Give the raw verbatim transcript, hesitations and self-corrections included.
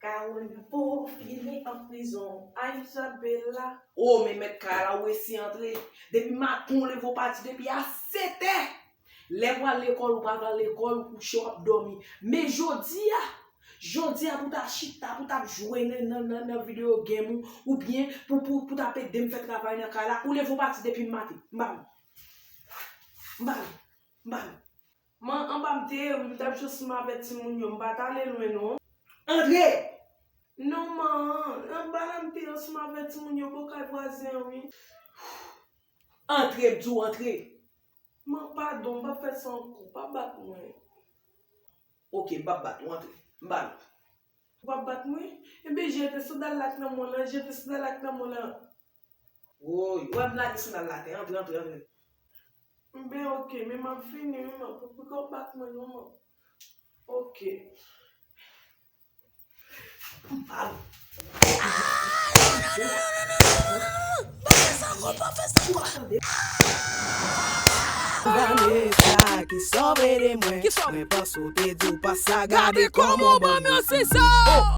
Aaron poko fini an prizon. Ay, Isabella. O, men mèt kay la, ou resi antre. Depi maten w leve w pati depi a sèt è. Lè w pral lekòl, ou pa pral lekòl, ou kouche, w ap dòmi. Men jodi a, jodi a pou ta chita, pou ta ap jwe nan, nan, nan, nan videyo game ou, oubyen pou, pou, pou ta ap ede m fè travay nan kay la, ou leve w pati depi maten. M pa vle. M pa vle. M pa vle. Man, anba m te ye, wi, m t ap jwe ansanm avèk timoun yo, m pa t ale lwen non. Antre! Non, man, anba la m te ye ansanm avèk timoun yo bò kay vwazen an, wi. Antre, m di w antre. Man, padon, m p ap fè sa ankò, pa bat mwen. Oke, m p ap bat ou, antre. M ba nou. W ap bat mwen? Ebyen, jete sandal la k nan men w lan, jete sandal la k nan men w lan. Woy, wè m lage sandal la atè, antre, antre, antre. Ebyen, oke, men m ap vini, wi, man. Pou, pou w bat mwen, non, man. Oke. M ba nou. Vanessa, ki sove de mwen. Mwen panse w te di w pa sa, gade kòman w ban m yon siso.